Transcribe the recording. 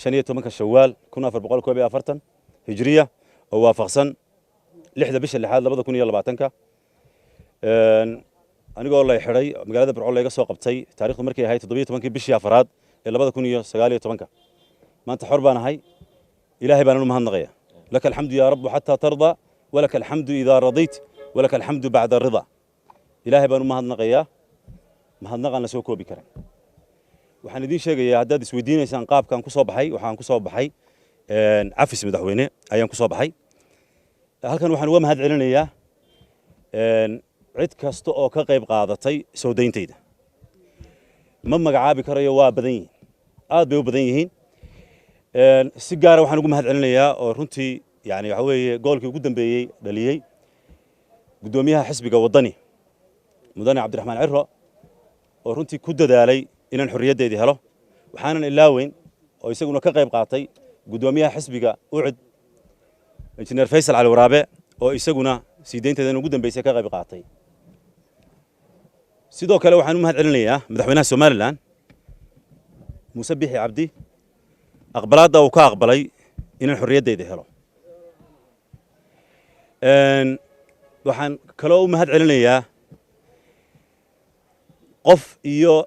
15-ka Shawaal 1441 Hijriya, oo waafaqsan 6-da bisha lixaad 2020-ka, anigoo lay xidhay magaalada Burco, layga soo qabtay taarikhdu markay ahayd 17-kii bishii afaraad ee 2019-ka. Maanta xor baan ahay, Ilaahay baanan u mahadnaqaya. Laka alxamdu yaa rabu xataa tardaa, walaka alxamdu idaa radayt, walaka alxamdu bacda rida. Ilaahay baan u mahadnaqayaa, mahadnaqaan la soo koobi karan. Waxaan idiin sheegayaa, haddaad isweydiinaysaan qaabkaan ku soo baxay, waxaan ku soo baxay cafis madaxweyne ayaan ku soo baxay. Halkan waxaan uga mahad celinayaa cid kasta oo ka qayb qaadatay soo dayntayda. Ma magacaabi karayo, waa badan yihiin, aad bay u badan yihiin. Si gaara waxaan ugu mahad celinayaa oo runtii yani waxa weeye goolkii ugu dambeeyey dhaliyey guddoomiyaha xisbiga Waddani, mudane Cabdiraxmaan Ciro, oo runtii ku dadaalay inaan xorriyaddeedii helo. Waxaanan ilaaweyn oo isaguna ka qayb qaatay guddoomiyaha xisbiga UCID, Injineer Faysal Cali Waraabe, oo isaguna sii daynteedan ugu dambeysay ka qayb qaatay. Sidoo kale waxaan u mahad celinayaa madaxweynaha Somaliland, Muuse Bixi Cabdi, aqbalaadda uu ka aqbalay inaan xorriyaddeeda helo. Waxaan kaloo u mahad celinayaa qof iyo